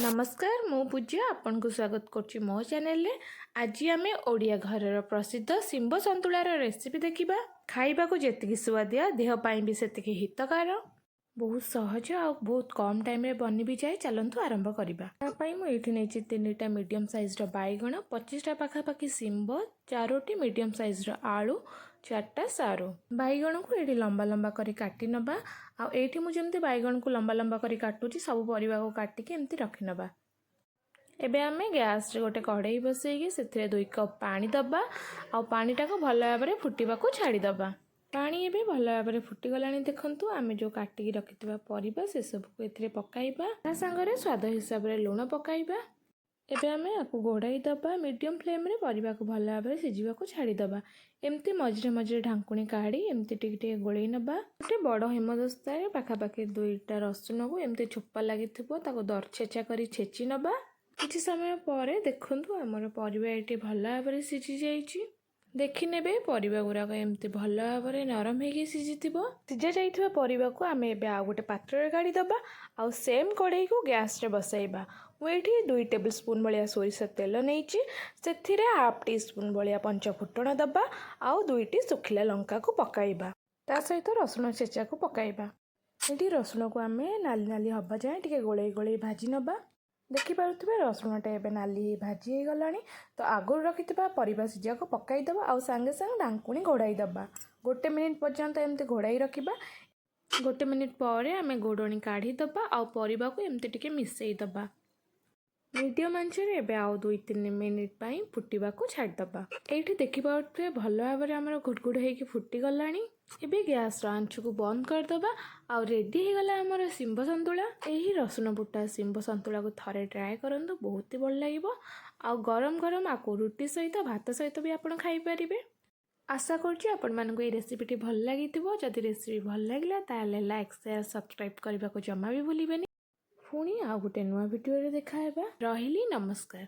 ନମସ୍କାର, ମୁଁ ପୂଜା ଆପଣଙ୍କୁ ସ୍ୱାଗତ କରୁଛି ମୋ ଚ୍ୟାନେଲରେ। ଆଜି ଆମେ ଓଡ଼ିଆ ଘରର ପ୍ରସିଦ୍ଧ ଶିମ୍ବ ସନ୍ତୁଳାର ରେସିପି ଦେଖିବା। ଖାଇବାକୁ ଯେତିକି ସୁଆଦିଆ, ଦେହ ପାଇଁ ବି ସେତିକି ହିତକାର। ବହୁତ ସହଜ ଆଉ ବହୁତ କମ୍ ଟାଇମ୍ରେ ବନି ବି ଯାଏ। ଚାଲନ୍ତୁ ଆରମ୍ଭ କରିବା। ତା ପାଇଁ ମୁଁ ଏଇଠି ନେଇଛି ତିନିଟା ମିଡ଼ିୟମ୍ ସାଇଜ୍ର ବାଇଗଣ, 25ଟା ପାଖାପାଖି ଶିମ୍ବ, ଚାରୋଟି ମିଡ଼ିୟମ୍ ସାଇଜ୍ର ଆଳୁ, ଚାରିଟା ସାରୁ। ବାଇଗଣକୁ ଏଇଠି ଲମ୍ବା ଲମ୍ବା କରି କାଟି ନେବା। ଆଉ ଏଇଠି ମୁଁ ଯେମିତି ବାଇଗଣକୁ ଲମ୍ବା ଲମ୍ବା କରି କାଟୁଛି, ସବୁ ପରିବାକୁ କାଟିକି ଏମିତି ରଖିନେବା। ଏବେ ଆମେ ଗ୍ୟାସରେ ଗୋଟେ କଢ଼େଇ ବସେଇକି ସେଥିରେ 2 କପ୍ ପାଣି ଦେବା ଆଉ ପାଣିଟାକୁ ଭଲ ଭାବରେ ଫୁଟିବାକୁ ଛାଡ଼ିଦେବା। ପାଣି ଏବେ ଭଲ ଭାବରେ ଫୁଟିଗଲାଣି, ଦେଖନ୍ତୁ। ଆମେ ଯେଉଁ କାଟିକି ରଖିଥିବା ପରିବା, ସେସବୁକୁ ଏଥିରେ ପକାଇବା। ତା ସାଙ୍ଗରେ ସ୍ୱାଦ ହିସାବରେ ଲୁଣ ପକାଇବା। ଏବେ ଆମେ ଆକୁ ଘୋଡ଼ାଇ ଦେବା। ମିଡ଼ିୟମ୍ ଫ୍ଲେମ୍ରେ ପରିବାକୁ ଭଲ ଭାବରେ ସିଝିବାକୁ ଛାଡ଼ିଦେବା। ଏମିତି ମଝିରେ ମଝିରେ ଢାଙ୍କୁଣୀ କାଢ଼ି ଏମିତି ଟିକେ ଟିକେ ଗୋଳେଇ ନେବା। ଗୋଟେ ବଡ଼ ହେମଦସ୍ତାରେ ପାଖାପାଖି ଦୁଇଟା ରସୁଣକୁ, ଏମିତି ଛୋପା ଲାଗିଥିବ, ତାକୁ ଦରଛେଚା କରି ଛେଚି ନେବା। କିଛି ସମୟ ପରେ ଦେଖନ୍ତୁ, ଆମର ପରିବା ଏଠି ଭଲ ଭାବରେ ସିଝି ଯାଇଛି। ଦେଖିନେବେ, ପରିବା ଗୁଡ଼ାକ ଏମିତି ଭଲ ଭାବରେ ନରମ ହେଇକି ସିଝିଥିବ। ସିଝା ଯାଇଥିବା ପରିବାକୁ ଆମେ ଏବେ ଆଉ ଗୋଟେ ପାତ୍ରରେ କାଢ଼ିଦେବା ଆଉ ସେମ୍ କଢ଼େଇକୁ ଗ୍ୟାସରେ ବସାଇବା। ମୁଁ ଏଇଠି 2 ଟେବୁଲ୍ ସ୍ପୁନ୍ ଭଳିଆ ସୋରିଷ ତେଲ ନେଇଛି। ସେଥିରେ ହାଫ୍ ଟି ସ୍ପୁନ୍ ଭଳିଆ ପଞ୍ଚ ଫୁଟଣ ଦେବା ଆଉ ଦୁଇଟି ଶୁଖିଲା ଲଙ୍କାକୁ ପକାଇବା। ତା ସହିତ ରସୁଣ ଛେଚାକୁ ପକାଇବା। ଏଠି ରସୁଣକୁ ଆମେ ନାଲି ନାଲି ହେବା ଯାଏଁ ଟିକେ ଗୋଳେଇ ଗୋଳେଇ ଭାଜି ନେବା। ଦେଖିପାରୁଥିବେ, ରସୁଣଟା ଏବେ ନାଲି ହେଇ ଭାଜି ହେଇଗଲାଣି। ତ ଆଗରୁ ରଖିଥିବା ପରିବା ସିଝାକୁ ପକାଇଦେବା ଆଉ ସାଙ୍ଗେ ସାଙ୍ଗେ ଢାଙ୍କୁଣୀ ଘୋଡ଼ାଇ ଦେବା। ଗୋଟେ ମିନିଟ୍ ପର୍ଯ୍ୟନ୍ତ ଏମିତି ଘୋଡ଼ାଇ ରଖିବା। ଗୋଟେ ମିନିଟ୍ ପରେ ଆମେ ଘୋଡ଼ଣୀ କାଢ଼ିଦେବା ଆଉ ପରିବାକୁ ଏମିତି ଟିକେ ମିଶାଇ ଦେବା। ମିଡ଼ିୟମ୍ ଆଞ୍ଚରେ ଏବେ ଆଉ 2-3 ମିନିଟ୍ ପାଇଁ ଫୁଟିବାକୁ ଛାଡ଼ିଦେବା। ଏଇଠି ଦେଖିପାରୁଥିବେ, ଭଲ ଭାବରେ ଆମର ଘୁଡ଼ଘୁଡ଼ ହେଇକି ଫୁଟିଗଲାଣି। ଏବେ ଗ୍ୟାସର ଆଞ୍ଚକୁ ବନ୍ଦ କରିଦେବା ଆଉ ରେଡ଼ି ହେଇଗଲା ଆମର ଶିମ୍ବ ସନ୍ତୁଳା। ଏହି ରସୁଣ ବୁଟା ଶିମ୍ବ ସନ୍ତୁଳାକୁ ଥରେ ଟ୍ରାଏ କରନ୍ତୁ, ବହୁତ ହି ଭଲ ଲାଗିବ। ଆଉ ଗରମ ଗରମ ଆକୁ ରୁଟି ସହିତ, ଭାତ ସହିତ ବି ଆପଣ ଖାଇପାରିବେ। ଆଶା କରୁଛି ଆପଣମାନଙ୍କୁ ଏଇ ରେସିପିଟି ଭଲ ଲାଗିଥିବ। ଯଦି ରେସିପି ଭଲ ଲାଗିଲା, ତାହେଲେ ଲାଇକ୍, ସେୟାର, ସବସ୍କ୍ରାଇବ୍ କରିବାକୁ ଜମା ବି ଭୁଲିବେନି। ପୁଣି ଆଉ ଗୋଟେ ନୂଆ ଭିଡ଼ିଓରେ ଦେଖା ହେବା। ରହିଲି, ନମସ୍କାର।